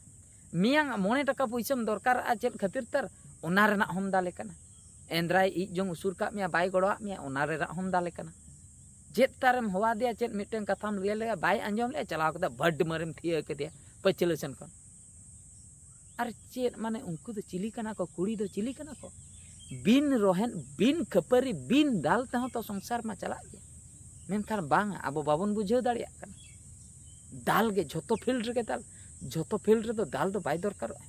ᱢᱮᱭᱟᱝ ᱢᱚᱬᱮ ᱴᱟᱠᱟ ᱯᱩᱭᱥᱟᱹᱢ ᱫᱚᱨᱠᱟᱨᱚᱜᱼᱟ ᱪᱮᱫ ᱠᱷᱟᱹᱛᱤᱨ ᱛᱟᱨ, ᱚᱱᱟ ᱨᱮᱱᱟᱜ ᱦᱚᱸᱢ ᱫᱟᱞᱮ ᱠᱟᱱᱟ᱾ ᱮᱱᱫᱨᱟᱭ ᱤᱡ ᱡᱚᱝ ᱩᱥᱩᱨ ᱠᱟᱜ ᱢᱮᱭᱟ, ᱵᱟᱭ ᱜᱚᱲᱚᱣᱟᱜ ᱢᱮᱭᱟ, ᱚᱱᱟ ᱨᱮᱱᱟᱜ ᱦᱚᱸᱢ ᱫᱟᱞᱮ ᱠᱟᱱᱟ᱾ ᱪᱮᱫ ᱛᱟᱨᱮᱢ ᱦᱚᱣᱟ ᱫᱮᱭᱟ, ᱪᱮᱫ ᱢᱤᱫᱴᱮᱱ ᱠᱟᱛᱷᱟᱢ ᱞᱟᱹᱭ ᱞᱮᱭᱟ, ᱵᱟᱭ ᱟᱸᱡᱚᱢ ᱞᱮᱭᱟ, ᱪᱟᱞᱟᱣ ᱠᱟᱛᱮ ᱵᱷᱟᱹᱰ ᱢᱟᱨᱮᱢ ᱛᱷᱤᱭᱟᱹ ᱠᱮᱫᱮᱭᱟ ᱯᱟᱹᱪᱷᱞᱟᱹ ᱥᱮᱱ ᱠᱷᱚᱱ᱾ ᱟᱨ ᱪᱮᱫ ᱢᱟᱱᱮ, ᱩᱱᱠᱩ ᱫᱚ ᱪᱤᱞᱤ ᱠᱟᱱᱟ ᱠᱚ? ᱠᱩᱲᱤ ᱫᱚ ᱪᱤᱞᱤ ᱠᱟᱱᱟ ᱠᱚ? ᱵᱤᱱ ᱨᱚᱦᱮᱫ, ᱵᱤᱱ ᱠᱷᱟᱹᱯᱟᱹᱨᱤ, ᱵᱤᱱ ᱫᱟᱞ ᱛᱮᱦᱚᱸ ᱛᱚ ᱥᱚᱝᱥᱟᱨ ᱢᱟ ᱪᱟᱞᱟᱜ ᱜᱮᱭᱟ᱾ ᱢᱮᱱᱠᱷᱟᱱ ᱵᱟᱝ, ᱟᱵᱚ ᱵᱟᱵᱚᱱ ᱵᱩᱡᱷᱟᱹᱣ ᱫᱟᱲᱮᱭᱟᱜ ᱠᱟᱱᱟ᱾ ᱫᱟᱞ ᱜᱮ, ᱡᱷᱚᱛᱚ ᱯᱷᱤᱞᱰ ᱨᱮᱜᱮ ᱫᱟᱞ᱾ ᱡᱷᱚᱛᱚ ᱯᱷᱤᱞᱰ ᱨᱮᱫᱚ ᱫᱟᱞ ᱫᱚ ᱵᱟᱭ ᱫᱚᱨᱠᱟᱨᱚᱜᱼᱟ᱾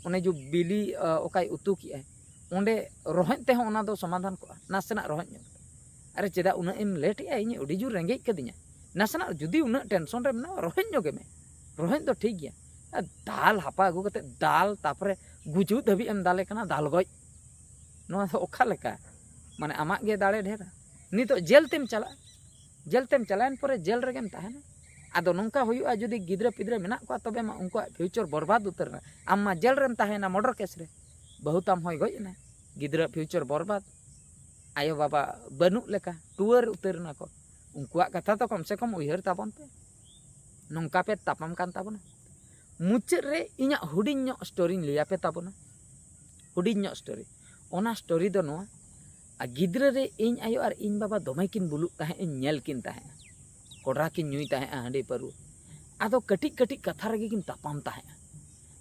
ᱚᱱᱮ ᱡᱮ ᱵᱤᱞᱤ ᱚᱠᱟᱭ ᱩᱛᱩ ᱠᱮᱜᱼᱟᱭ, ᱚᱸᱰᱮ ᱨᱚᱦᱚᱫ ᱛᱮᱦᱚᱸ ᱚᱱᱟ ᱫᱚ ᱥᱚᱢᱟᱫᱷᱟᱱ ᱠᱚᱜᱼᱟ, ᱱᱟᱥᱮᱱᱟᱜ ᱨᱚᱦᱚᱫ ᱧᱚᱜ᱾ ᱟᱨᱮ, ᱪᱮᱫᱟᱜ ᱩᱱᱟᱹᱜ ᱮᱢ ᱞᱮᱴ ᱮᱜᱼᱟ? ᱤᱧ ᱟᱹᱰᱤ ᱡᱳᱨ ᱨᱮᱸᱜᱮᱡ ᱠᱟᱹᱫᱤᱧᱟ᱾ ᱱᱟᱥᱮᱱᱟᱜ ᱡᱩᱫᱤ ᱩᱱᱟᱹᱜ ᱴᱮᱱᱥᱚᱱ ᱨᱮ ᱢᱮᱱᱟᱜᱼᱟ, ᱨᱚᱦᱚᱫ ᱧᱚᱜ ᱜᱮ ᱢᱮ᱾ ᱨᱚᱦᱚᱫ ᱫᱚ ᱴᱷᱤᱠ ᱜᱮᱭᱟ᱾ ᱟᱨ ᱫᱟᱞ ᱦᱟᱯᱟ ᱟᱹᱜᱩ ᱠᱟᱛᱮ ᱫᱟᱞ, ᱛᱟᱨᱯᱚᱨᱮ ᱜᱩᱡᱩᱜ ᱫᱷᱟᱹᱵᱤᱡ ᱮᱢ ᱫᱟᱞᱮ ᱠᱟᱱᱟ, ᱫᱟᱞ ᱜᱚᱡ᱾ ᱱᱚᱣᱟ ᱫᱚ ᱚᱠᱟ ᱞᱮᱠᱟ? ᱢᱟᱱᱮ, ᱟᱢᱟᱜ ᱜᱮ ᱫᱟᱲᱮ ᱰᱷᱮᱨᱟ᱾ ᱱᱤᱛᱚᱜ ᱡᱮᱞ ᱛᱮᱢ ᱪᱟᱞᱟᱜᱼᱟ, ᱡᱮᱞ ᱛᱮᱢ ᱪᱟᱞᱟᱣᱮᱱ ᱯᱚᱨᱮ ᱡᱮᱞ ᱨᱮᱜᱮᱢ ᱛᱟᱦᱮᱱᱟ᱾ ᱟᱫᱚ ᱱᱚᱝᱠᱟ ᱦᱩᱭᱩᱜᱼᱟ, ᱡᱩᱫᱤ ᱜᱤᱫᱽᱨᱟᱹ ᱯᱤᱫᱽᱨᱟᱹ ᱢᱮᱱᱟᱜ ᱠᱚᱣᱟ, ᱛᱚᱵᱮ ᱢᱟ ᱩᱱᱠᱩᱣᱟᱜ ᱯᱷᱤᱭᱩᱪᱟᱨ ᱵᱚᱨᱵᱟᱫ ᱩᱛᱟᱹᱨ ᱮᱱᱟ᱾ ᱟᱢ ᱢᱟ ᱡᱮᱞ ᱨᱮᱢ ᱛᱟᱦᱮᱱᱟ, ᱢᱚᱨᱰᱟᱨ ᱠᱮᱥ ᱨᱮ᱾ ᱵᱟᱹᱦᱩ ᱛᱟᱢ ᱦᱚᱸᱭ ᱜᱚᱡ ᱮᱱᱟ, ᱜᱤᱫᱽᱨᱟᱹ ᱯᱷᱤᱭᱩᱪᱟᱨ ᱵᱚᱨᱵᱟᱫ, ᱟᱭᱳ ᱵᱟᱵᱟ ᱵᱟᱹᱱᱩᱜ ᱞᱮᱠᱟ, ᱴᱩᱣᱟᱹᱨ ᱩᱛᱟᱹᱨ ᱮᱱᱟ ᱠᱚ᱾ ᱩᱱᱠᱩᱣᱟᱜ ᱠᱟᱛᱷᱟ ᱫᱚ ᱠᱚᱢ ᱥᱮ ᱠᱚᱢ ᱩᱭᱦᱟᱹᱨ ᱛᱟᱵᱚᱱ ᱯᱮ᱾ ᱱᱚᱝᱠᱟ ᱯᱮ ᱛᱟᱯᱟᱢ ᱠᱟᱱ ᱛᱟᱵᱚᱱᱟ᱾ ᱢᱩᱪᱟᱹᱫ ᱨᱮ ᱤᱧᱟᱹᱜ ᱦᱩᱰᱤᱧ ᱧᱚᱜ ᱥᱴᱳᱨᱤᱧ ᱞᱟᱹᱭᱟᱯᱮ ᱛᱟᱵᱚᱱᱟ᱾ ᱦᱩᱰᱤᱧ ᱧᱚᱜ ᱥᱴᱳᱨᱤ᱾ ᱚᱱᱟ ᱥᱴᱳᱨᱤ ᱫᱚ ᱱᱚᱣᱟ, ᱟᱨ ᱜᱤᱫᱽᱨᱟᱹ ᱨᱮ ᱤᱧ ᱟᱭᱳ ᱟᱨ ᱤᱧ ᱵᱟᱵᱟ ᱫᱚᱢᱮ ᱠᱤᱱ ᱵᱩᱞᱩᱜ ᱛᱟᱦᱮᱸᱫ, ᱤᱧ ᱧᱮᱞ ᱠᱤᱱ ᱛᱟᱦᱮᱸᱫ᱾ ᱠᱚᱰᱨᱟ ᱠᱤᱱ ᱧᱩᱭ ᱛᱟᱦᱮᱸᱫ, ᱦᱟᱺᱰᱤ ᱯᱟᱹᱨᱣᱟᱹ᱾ ᱟᱫᱚ ᱠᱟᱹᱴᱤᱡ ᱠᱟᱹᱴᱤᱡ ᱠᱟᱛᱷᱟ ᱨᱮᱜᱮ ᱠᱤᱱ ᱛᱟᱯᱟᱢ ᱛᱟᱦᱮᱸᱫ᱾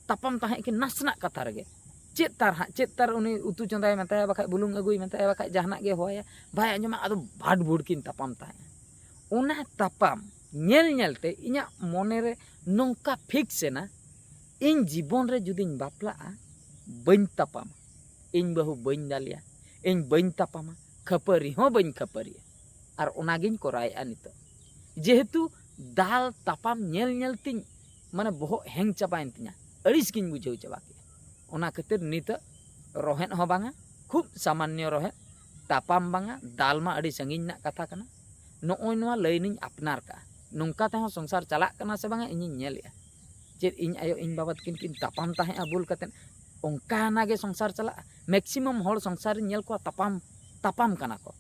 ᱛᱟᱯᱟᱢ ᱛᱟᱦᱮᱸᱫ ᱠᱤᱱ ᱱᱟᱥᱮᱱᱟᱜ ᱠᱟᱛᱷᱟ ᱨᱮᱜᱮ᱾ ᱪᱮᱫ ᱛᱟᱨ ᱦᱟᱸᱜ, ᱪᱮᱫ ᱛᱟᱨ ᱩᱱᱤ ᱩᱛᱩ ᱪᱚᱸᱫᱟᱭ ᱢᱮᱛᱟᱭᱟ, ᱵᱟᱠᱷᱟᱡ ᱵᱩᱞᱩᱝ ᱟᱹᱜᱩᱭ ᱢᱮᱛᱟᱭᱟ, ᱵᱟᱠᱷᱟᱡ ᱡᱟᱦᱟᱱᱟᱜ ᱜᱮ ᱦᱚᱦᱚᱭᱟ, ᱵᱟᱭ ᱟᱸᱡᱚᱢᱟ, ᱟᱫᱚ ᱵᱷᱟᱴ ᱵᱷᱩᱲ ᱠᱤᱱ ᱛᱟᱯᱟᱢ ᱛᱟᱦᱮᱸᱫ᱾ ᱚᱱᱟ ᱛᱟᱯᱟᱢ ᱧᱮᱞ ᱧᱮᱞ ᱛᱮ ᱤᱧᱟᱹᱜ ᱢᱚᱱᱮ ᱨᱮ ᱱᱚᱝᱠᱟ ᱯᱷᱤᱠᱥ ᱮᱱᱟ, ᱤᱧ ᱡᱤᱵᱚᱱ ᱨᱮ ᱡᱩᱫᱤᱧ ᱵᱟᱯᱞᱟᱜᱼᱟ, ᱵᱟᱹᱧ ᱛᱟᱯᱟᱢᱟ, ᱤᱧ ᱵᱟᱹᱦᱩ ᱵᱟᱹᱧ ᱫᱟᱞᱮᱭᱟ, ᱤᱧ ᱵᱟᱹᱧ ᱛᱟᱯᱟᱢᱟ, ᱠᱷᱟᱹᱯᱟᱹᱨᱤ ᱦᱚᱸ ᱵᱟᱹᱧ ᱠᱷᱟᱹᱯᱟᱹᱨᱤᱜᱼᱟ᱾ ᱟᱨ ᱚᱱᱟᱜᱤᱧ ᱠᱚᱨᱟᱣᱮᱫᱼᱟ ᱱᱤᱛᱚᱜ᱾ ᱡᱮᱦᱮᱛᱩ ᱫᱟᱞ ᱛᱟᱯᱟᱢ ᱧᱮᱞ ᱧᱮᱞ ᱛᱤᱧ, ᱢᱟᱱᱮ, ᱵᱚᱦᱚᱜ ᱦᱮᱝ ᱪᱟᱵᱟᱭᱮᱱ ᱛᱤᱧᱟ, ᱟᱹᱲᱤᱥ ᱜᱤᱧ ᱵᱩᱡᱷᱟᱹᱣ ᱪᱟᱵᱟ ᱠᱮᱫᱼᱟ᱾ ᱚᱱᱟ ᱠᱷᱟᱹᱛᱤᱨ ᱱᱤᱛᱚᱜ ᱨᱚᱦᱮᱫ ᱦᱚᱸ ᱵᱟᱝᱟ, ᱠᱷᱩᱵ ᱥᱟᱢᱟᱱᱱᱚ ᱨᱚᱦᱮᱫ, ᱛᱟᱯᱟᱢ ᱵᱟᱝᱟ, ᱫᱟᱞ ᱢᱟ ᱟᱹᱰᱤ ᱥᱟᱺᱜᱤᱧ ᱨᱮᱱᱟᱜ ᱠᱟᱛᱷᱟ ᱠᱟᱱᱟ᱾ ᱱᱚᱜᱼᱚᱭ ᱱᱚᱣᱟ ᱞᱟᱭᱤᱱᱤᱧ ᱟᱯᱱᱟᱨ ᱠᱟᱜᱼᱟ᱾ ᱱᱚᱝᱠᱟ ᱛᱮᱦᱚᱸ ᱥᱚᱝᱥᱟᱨ ᱪᱟᱞᱟᱜ ᱠᱟᱱᱟ ᱥᱮ ᱵᱟᱝᱟ, ᱤᱧᱤᱧ ᱧᱮᱞᱮᱜᱼᱟ᱾ ᱪᱮᱫ ᱤᱧ ᱟᱭᱳ ᱤᱧ ᱵᱟᱵᱟ ᱛᱟᱹᱠᱤᱱ ᱠᱤᱱ ᱛᱟᱯᱟᱢ ᱛᱟᱦᱮᱸᱜᱼᱟ ᱵᱩᱞ ᱠᱟᱛᱮᱫ? ᱚᱱᱠᱟᱱᱟᱜ ᱜᱮ ᱥᱚᱝᱥᱟᱨ ᱪᱟᱞᱟᱜᱼᱟ? ᱢᱮᱠᱥᱤᱢᱟᱢ ᱦᱚᱲ ᱥᱚᱝᱥᱟᱨ ᱨᱤᱧ ᱧᱮᱞ ᱠᱚᱣᱟ ᱛᱟᱯᱟᱢ, ᱛᱟᱯᱟᱢ ᱠᱟᱱᱟ ᱠᱚ᱾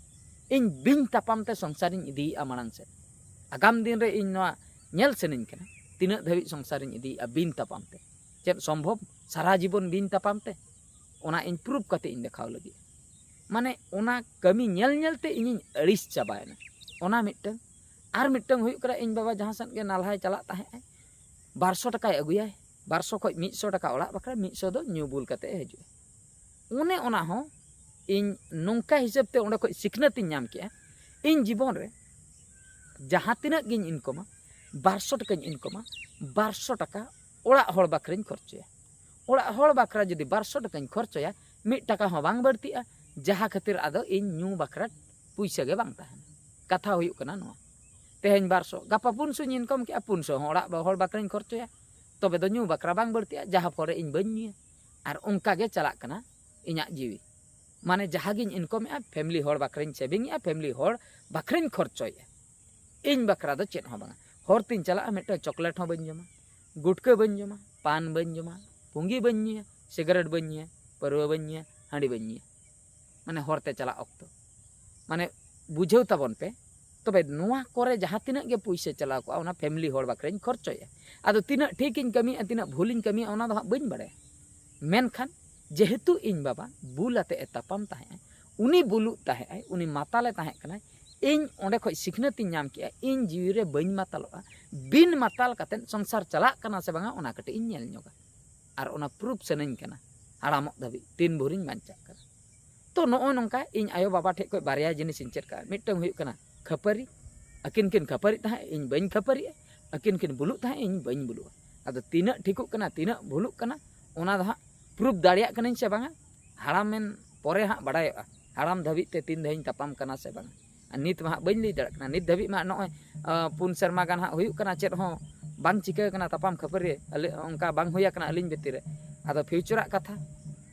ᱤᱧ ᱵᱤᱱ ᱛᱟᱯᱟᱢ ᱛᱮ ᱥᱚᱝᱥᱟᱨᱤᱧ ᱤᱫᱤᱭᱮᱜᱼᱟ ᱢᱟᱲᱟᱝ ᱥᱮᱫ᱾ ᱟᱜᱟᱢ ᱫᱤᱱ ᱨᱮ ᱤᱧ ᱱᱚᱣᱟ ᱧᱮᱞ ᱥᱟᱱᱟᱧ ᱠᱟᱱᱟ, ᱛᱤᱱᱟᱹᱜ ᱫᱷᱟᱹᱵᱤᱡ ᱥᱚᱝᱥᱟᱨᱤᱧ ᱤᱫᱤᱭᱮᱜᱼᱟ ᱵᱤᱱ ᱛᱟᱯᱟᱢ ᱛᱮ᱾ ᱪᱮᱫ ᱥᱚᱢᱵᱷᱚᱵ? ᱥᱟᱨᱟ ᱡᱤᱵᱚᱱ ᱵᱤᱱ ᱛᱟᱯᱟᱢ ᱛᱮ? ᱚᱱᱟ ᱤᱧ ᱯᱨᱩᱯ ᱠᱟᱛᱮ ᱤᱧ ᱫᱮᱠᱷᱟᱣ ᱞᱟᱹᱜᱤᱫ᱾ ᱢᱟᱱᱮ, ᱚᱱᱟ ᱠᱟᱹᱢᱤ ᱧᱮᱞ ᱧᱮᱞ ᱛᱮ ᱤᱧᱤᱧ ᱟᱹᱲᱤᱥ ᱪᱟᱵᱟᱭᱮᱱᱟ᱾ ᱚᱱᱟ ᱢᱤᱫᱴᱟᱝ᱾ ᱟᱨ ᱢᱤᱫᱴᱟᱝ ᱦᱩᱭᱩᱜ ᱠᱟᱱᱟ, ᱤᱧ ᱵᱟᱵᱟ ᱡᱟᱦᱟᱸ ᱥᱮᱫ ᱜᱮ ᱱᱟᱞᱦᱟᱭ ᱪᱟᱞᱟᱜ ᱛᱟᱦᱮᱸᱜ ᱟᱭ, ᱵᱟᱨᱥᱚ ᱴᱟᱠᱟᱭ ᱟᱹᱜᱩᱭᱟᱭ, ᱵᱟᱨᱥᱚ ᱠᱷᱚᱡ ᱢᱤᱫᱥᱚ ᱴᱟᱠᱟ ᱚᱲᱟᱜ ᱵᱟᱠᱷᱨᱟ, ᱢᱤᱫᱥᱚ ᱫᱚ ᱧᱩ ᱵᱩᱞ ᱠᱟᱛᱮ ᱦᱤᱡᱩᱜᱼᱟ᱾ ᱚᱱᱮ ᱚᱱᱟ ᱦᱚᱸ ᱤᱧ ᱱᱚᱝᱠᱟ ᱦᱤᱥᱟᱹᱵ ᱛᱮ ᱚᱸᱰᱮ ᱠᱷᱚᱡ ᱥᱤᱠᱷᱱᱟᱹᱛ ᱤᱧ ᱧᱟᱢ ᱠᱮᱜᱼᱟ, ᱤᱧ ᱡᱤᱵᱚᱱ ᱨᱮ ᱡᱟᱦᱟᱸ ᱛᱤᱱᱟᱹᱜ ᱜᱤᱧ ᱤᱱᱠᱚᱢᱟ, ᱵᱟᱨᱥᱚ ᱴᱟᱠᱟᱧ ᱤᱱᱠᱚᱢᱟ, ᱵᱟᱨᱥᱚ ᱴᱟᱠᱟ ᱚᱲᱟᱜ ᱦᱚᱲ ᱵᱟᱠᱷᱨᱟᱧ ᱠᱷᱚᱨᱪᱟᱭᱟ᱾ ᱚᱲᱟᱜ ᱦᱚᱲ ᱵᱟᱠᱷᱨᱟ ᱡᱩᱫᱤ ᱵᱟᱨᱥᱚ ᱴᱟᱠᱟᱧ ᱠᱷᱚᱨᱪᱚᱭᱟ, ᱢᱤᱫ ᱴᱟᱠᱟ ᱦᱚᱸ ᱵᱟᱝ ᱵᱟᱹᱲᱛᱤᱜᱼᱟ, ᱡᱟᱦᱟᱸ ᱠᱷᱟᱹᱛᱤᱨ ᱟᱫᱚ ᱤᱧ ᱧᱩ ᱵᱟᱠᱷᱨᱟ ᱯᱩᱭᱥᱟᱹ ᱜᱮ ᱵᱟᱝ ᱛᱟᱦᱮᱱᱟ᱾ ᱠᱟᱛᱷᱟ ᱦᱩᱭᱩᱜ ᱠᱟᱱᱟ ᱱᱚᱣᱟ, ᱛᱮᱦᱮᱧ ᱵᱟᱨᱥᱚ, ᱜᱟᱯᱟ ᱯᱩᱱᱥᱚᱧ ᱤᱱᱠᱚᱢ ᱠᱮᱜᱼᱟ, ᱯᱩᱱᱥᱚ ᱦᱚᱸ ᱚᱲᱟᱜ ᱦᱚᱲ ᱵᱟᱠᱷᱨᱟᱧ ᱠᱷᱚᱨᱪᱚᱭᱟ, ᱛᱚᱵᱮ ᱫᱚ ᱧᱩ ᱵᱟᱠᱷᱨᱟ ᱵᱟᱝ ᱵᱟᱹᱲᱛᱤᱜᱼᱟ, ᱡᱟᱦᱟᱸ ᱯᱚᱨᱮ ᱤᱧ ᱵᱟᱹᱧ ᱧᱩᱭᱟ᱾ ᱟᱨ ᱚᱱᱠᱟ ᱜᱮ ᱪᱟᱞᱟᱜ ᱠᱟᱱᱟ ᱤᱧᱟᱹᱜ ᱡᱤᱣᱤ᱾ ᱢᱟᱱᱮ ᱡᱟᱦᱟᱸ ᱜᱤᱧ ᱤᱱᱠᱚᱢᱮᱜᱼᱟ, ᱯᱷᱮᱢᱞᱤ ᱦᱚᱲ ᱵᱟᱠᱷᱨᱟᱧ ᱥᱮᱵᱷᱤᱝᱮᱜᱼᱟ, ᱯᱷᱮᱢᱞᱤ ᱦᱚᱲ ᱵᱟᱠᱷᱨᱟᱧ ᱠᱷᱚᱨᱪᱚᱭᱮᱜᱼᱟ᱾ ᱤᱧ ᱵᱟᱠᱷᱨᱟ ᱫᱚ ᱪᱮᱫ ᱦᱚᱸ ᱵᱟᱝᱟ᱾ ᱦᱚᱨ ᱛᱤᱧ ᱪᱟᱞᱟᱜᱼᱟ, ᱢᱤᱫᱴᱟᱝ ᱪᱚᱠᱞᱮᱴ ᱦᱚᱸ ᱵᱟᱹᱧ ᱡᱚᱢᱟ, ᱜᱩᱴᱠᱟᱹ ᱵᱟᱹᱧ ᱡᱚᱢᱟ, ᱯᱟᱱ ᱵᱟᱹᱧ ᱡᱚᱢᱟ, ᱯᱩᱸᱜᱤ ᱵᱟᱹᱧ ᱧᱩᱭᱟ, ᱥᱤᱜᱟᱨᱮᱴ ᱵᱟᱹᱧ ᱧᱩᱭᱟ, ᱯᱟᱹᱨᱣᱟᱹ ᱵᱟᱹᱧ ᱧᱩᱭᱟ, ᱦᱟᱺᱰᱤ ᱵᱟᱹᱧ ᱧᱩᱭᱟ᱾ ᱢᱟᱱᱮ ᱦᱚᱨ ᱛᱮ ᱪᱟᱞᱟᱜ ᱚᱠᱛᱚ, ᱢᱟᱱᱮ ᱵᱩᱡᱷᱟᱹᱣ ᱛᱟᱵᱚᱱ ᱯᱮ᱾ ᱛᱚᱵᱮ ᱱᱚᱣᱟ ᱠᱚᱨᱮ ᱡᱟᱦᱟᱸ ᱛᱤᱱᱟᱹᱜ ᱜᱮ ᱯᱩᱭᱥᱟᱹ ᱪᱟᱞᱟᱣ ᱠᱚᱜᱼᱟ, ᱚᱱᱟ ᱯᱷᱮᱢᱞᱤ ᱦᱚᱲ ᱵᱟᱠᱷᱨᱟᱧ ᱠᱷᱚᱨᱪᱚᱭᱟ᱾ ᱟᱫᱚ ᱛᱤᱱᱟᱹᱜ ᱴᱷᱤᱠ ᱤᱧ ᱠᱟᱹᱢᱤᱭᱮᱜᱼᱟ, ᱛᱤᱱᱟᱹᱜ ᱵᱷᱩᱞᱤᱧ ᱠᱟᱹᱢᱤᱭᱮᱜᱼᱟ, ᱚᱱᱟ ᱫᱚ ᱦᱟᱸᱜ ᱵᱟᱹᱧ ᱵᱟᱲᱟᱭᱟ᱾ ᱢᱮᱱᱠᱷᱟᱱ ᱡᱮᱦᱮᱛᱩ ᱤᱧ ᱵᱟᱵᱟ ᱵᱩᱞ ᱟᱛᱮ ᱮ ᱛᱟᱯᱟᱢ ᱛᱟᱦᱮᱸᱜᱼᱟ, ᱩᱱᱤ ᱵᱩᱞᱩᱜ ᱛᱟᱦᱮᱸᱜᱼᱟᱭ, ᱩᱱᱤ ᱢᱟᱛᱟᱞᱮ ᱛᱟᱦᱮᱸ ᱠᱟᱱᱟᱭ, ᱤᱧ ᱚᱸᱰᱮ ᱠᱷᱚᱡ ᱥᱤᱠᱷᱱᱟᱹᱛ ᱤᱧ ᱧᱟᱢ ᱠᱮᱜᱼᱟ, ᱤᱧ ᱡᱤᱣᱤ ᱨᱮ ᱵᱟᱹᱧ ᱢᱟᱛᱟᱞᱚᱜᱼᱟ, ᱵᱤᱱ ᱢᱟᱛᱟᱞ ᱠᱟᱛᱮᱫ ᱥᱚᱝᱥᱟᱨ ᱪᱟᱞᱟᱜ ᱠᱟᱱᱟ ᱥᱮ ᱵᱟᱝᱟ, ᱚᱱᱟ ᱠᱟᱹᱴᱤᱡ ᱤᱧ ᱧᱮᱞ ᱧᱚᱜᱟ᱾ ᱟᱨ ᱚᱱᱟ ᱯᱨᱩᱯ ᱥᱟᱱᱟᱧ ᱠᱟᱱᱟ ᱦᱟᱲᱟᱢᱚᱜ ᱫᱷᱟᱹᱵᱤᱡ, ᱛᱤᱱ ᱵᱷᱳᱨᱤᱧ ᱵᱟᱧᱪᱟᱜ ᱠᱟᱱᱟ᱾ ᱛᱚ ᱱᱚᱜᱼᱚ ᱱᱚᱝᱠᱟ ᱤᱧ ᱟᱭᱳ ᱵᱟᱵᱟ ᱴᱷᱮᱡ ᱠᱷᱚᱡ ᱵᱟᱨᱭᱟ ᱡᱤᱱᱤᱥ ᱤᱧ ᱪᱮᱫ ᱠᱟᱜᱼᱟ᱾ ᱢᱤᱫᱴᱟᱝ ᱦᱩᱭᱩᱜ ᱠᱟᱱᱟ ᱠᱷᱟᱹᱯᱟᱹᱨᱤ, ᱟᱹᱠᱤᱱ ᱠᱤᱱ ᱠᱷᱟᱹᱯᱟᱹᱨᱤᱜ ᱛᱟᱦᱮᱸᱫ, ᱤᱧ ᱵᱟᱹᱧ ᱠᱷᱟᱹᱯᱟᱹᱨᱤᱜᱼᱟ, ᱟᱹᱠᱤᱱ ᱠᱤᱱ ᱵᱩᱞᱩᱜ ᱛᱟᱦᱮᱸᱫ, ᱤᱧ ᱵᱟᱹᱧ ᱵᱩᱞᱩᱜᱼᱟ᱾ ᱟᱫᱚ ᱛᱤᱱᱟᱹᱜ ᱴᱷᱤᱠᱚᱜ ᱠᱟᱱᱟ, ᱛᱤᱱᱟᱹᱜ ᱵᱷᱩᱞᱩᱜ ᱠᱟᱱᱟ, ᱚᱱᱟ ᱫᱚ ᱦᱟᱸᱜ ᱯᱨᱩᱯ ᱫᱟᱲᱮᱭᱟᱜ ᱠᱟᱹᱱᱟᱹᱧ ᱥᱮ ᱵᱟᱝᱟ, ᱦᱟᱲᱟᱢᱮᱱ ᱯᱚᱨᱮ ᱦᱟᱸᱜ ᱵᱟᱲᱟᱭᱚᱜᱼᱟ᱾ ᱦᱟᱲᱟᱢ ᱫᱷᱟᱹᱵᱤᱡ ᱛᱮ ᱛᱤᱱ ᱫᱷᱟᱣᱤᱧ ᱛᱟᱯᱟᱢ ᱠᱟᱱᱟ ᱥᱮ ᱵᱟᱝᱟ᱾ ᱟᱨ ᱱᱤᱛ ᱢᱟ ᱦᱟᱸᱜ ᱵᱟᱹᱧ ᱞᱟᱹᱭ ᱫᱟᱲᱮᱭᱟᱜ ᱠᱟᱱᱟ᱾ ᱱᱤᱛ ᱫᱷᱟᱹᱵᱤᱡ ᱢᱟ ᱱᱚᱜᱼᱚᱭ, ᱟᱸ, ᱯᱩᱱ ᱥᱮᱨᱢᱟ ᱜᱟᱱ ᱦᱟᱸᱜ ᱦᱩᱭᱩᱜ ᱠᱟᱱᱟ, ᱪᱮᱫ ᱦᱚᱸ ᱵᱟᱝ ᱪᱤᱠᱟᱹ ᱠᱟᱱᱟ, ᱛᱟᱯᱟᱢ ᱠᱷᱟᱹᱯᱟᱹᱨᱤ ᱟᱞᱮ ᱚᱱᱠᱟ ᱵᱟᱝ ᱦᱩᱭ ᱟᱠᱟᱱᱟ ᱟᱹᱞᱤᱧ ᱵᱷᱤᱛᱤᱨ ᱨᱮ᱾ ᱟᱫᱚ ᱯᱷᱤᱭᱩᱪᱟᱨᱟᱜ ᱠᱟᱛᱷᱟ,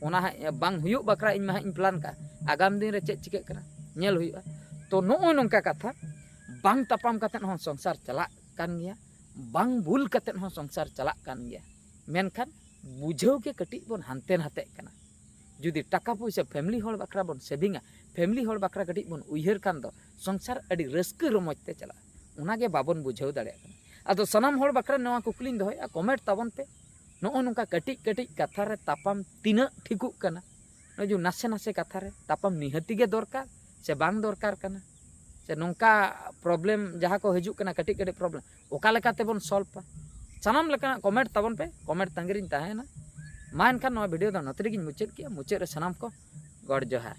ᱚᱱᱟ ᱦᱟᱸᱜ ᱵᱟᱝ ᱦᱩᱭᱩᱜ ᱵᱟᱠᱷᱨᱟ ᱤᱧ ᱢᱟ ᱦᱟᱸᱜ ᱤᱧ ᱯᱞᱟᱱ ᱠᱟᱜᱼᱟ᱾ ᱟᱜᱟᱢ ᱫᱤᱱ ᱨᱮ ᱪᱮᱫ ᱪᱤᱠᱟᱹᱜ ᱠᱟᱱᱟ, ᱧᱮᱞ ᱦᱩᱭᱩᱜᱼᱟ᱾ ᱛᱚ ᱱᱚᱜᱼᱚᱭ ᱱᱚᱝᱠᱟ ᱠᱟᱛᱷᱟ, ᱵᱟᱝ ᱛᱟᱯᱟᱢ ᱠᱟᱛᱮᱫ ᱦᱚᱸ ᱥᱚᱝᱥᱟᱨ ᱪᱟᱞᱟᱜ ᱠᱟᱱ ᱜᱮᱭᱟ, ᱵᱟᱝ ᱵᱩᱞ ᱠᱟᱛᱮᱫ ᱦᱚᱸ ᱥᱚᱝᱥᱟᱨ ᱪᱟᱞᱟᱜ ᱠᱟᱱ ᱜᱮᱭᱟ᱾ ᱢᱮᱱᱠᱷᱟᱱ ᱵᱩᱡᱷᱟᱹᱣ ᱜᱮ ᱠᱟᱹᱴᱤᱡ ᱵᱚᱱ ᱦᱟᱱᱛᱮ ᱱᱟᱛᱮᱜ ᱠᱟᱱᱟ᱾ ᱡᱩᱫᱤ ᱴᱟᱠᱟ ᱯᱩᱭᱥᱟᱹ ᱯᱷᱮᱢᱞᱤ ᱦᱚᱲ ᱵᱟᱠᱷᱨᱟ ᱵᱚᱱ ᱥᱮᱵᱷᱤᱝᱟ, ᱯᱷᱮᱢᱞᱤ ᱦᱚᱲ ᱵᱟᱠᱷᱨᱟ ᱠᱟᱹᱴᱤᱡ ᱵᱚᱱ ᱩᱭᱦᱟᱹᱨ ᱠᱷᱟᱱ ᱫᱚ ᱥᱚᱝᱥᱟᱨ ᱟᱹᱰᱤ ᱨᱟᱹᱥᱠᱟᱹ ᱨᱚᱢᱚᱡᱽ ᱛᱮ ᱪᱟᱞᱟᱜᱼᱟ᱾ ᱚᱱᱟᱜᱮ ᱵᱟᱵᱚᱱ ᱵᱩᱡᱷᱟᱹᱣ ᱫᱟᱲᱮᱭᱟᱜ ᱠᱟᱱᱟ᱾ ᱟᱫᱚ ᱥᱟᱱᱟᱢ ᱦᱚᱲ ᱵᱟᱠᱷᱨᱟ ᱱᱚᱣᱟ ᱠᱩᱠᱞᱤᱧ ᱫᱚᱦᱚᱭᱮᱫᱼᱟ, ᱠᱚᱢᱮᱱᱴ ᱛᱟᱵᱚᱱ ᱯᱮ᱾ ᱱᱚᱜᱼᱚ ᱱᱚᱝᱠᱟ ᱠᱟᱹᱴᱤᱡ ᱠᱟᱹᱴᱤᱡ ᱠᱟᱛᱷᱟ ᱨᱮ ᱛᱟᱯᱟᱢ ᱛᱤᱱᱟᱹᱜ ᱴᱷᱤᱠᱚᱜ ᱠᱟᱱᱟ? ᱱᱚᱜᱼᱚᱭ ᱡᱮ ᱱᱟᱥᱮ ᱱᱟᱥᱮ ᱠᱟᱛᱷᱟ ᱨᱮ ᱛᱟᱯᱟᱢ ᱱᱤᱦᱟᱹᱛᱤ ᱜᱮ ᱫᱚᱨᱠᱟᱨ ᱥᱮ ᱵᱟᱝ ᱫᱚᱨᱠᱟᱨ ᱠᱟᱱᱟ? ᱥᱮ ᱱᱚᱝᱠᱟ ᱯᱨᱚᱵᱞᱮᱢ ᱡᱟᱦᱟᱸ ᱠᱚ ᱦᱤᱡᱩᱜ ᱠᱟᱱᱟ, ᱠᱟᱹᱴᱤᱡ ᱠᱟᱹᱴᱤᱡ ᱯᱨᱚᱵᱞᱮᱢ, ᱚᱠᱟ ᱞᱮᱠᱟ ᱛᱮᱵᱚᱱ ᱥᱚᱞᱵᱷᱟ? ᱥᱟᱱᱟᱢ ᱞᱮᱠᱟᱱᱟᱜ ᱠᱚᱢᱮᱱᱴ ᱛᱟᱵᱚᱱ ᱯᱮ, ᱠᱚᱢᱮᱱᱴ ᱛᱟᱺᱜᱤ ᱨᱤᱧ ᱛᱟᱦᱮᱸᱭᱮᱱᱟ᱾ ᱢᱟ ᱮᱱᱠᱷᱟᱱ ᱱᱚᱣᱟ ᱵᱷᱤᱰᱤᱭᱳ ᱫᱚ ᱱᱚᱛᱮ ᱨᱮᱜᱤᱧ ᱢᱩᱪᱟᱹᱫ ᱠᱮᱜᱼᱟ᱾ ᱢᱩᱪᱟᱹᱫ ᱨᱮ ᱥᱟᱱᱟᱢ ᱠᱚ ᱜᱚᱰ ᱡᱚᱦᱟᱨ᱾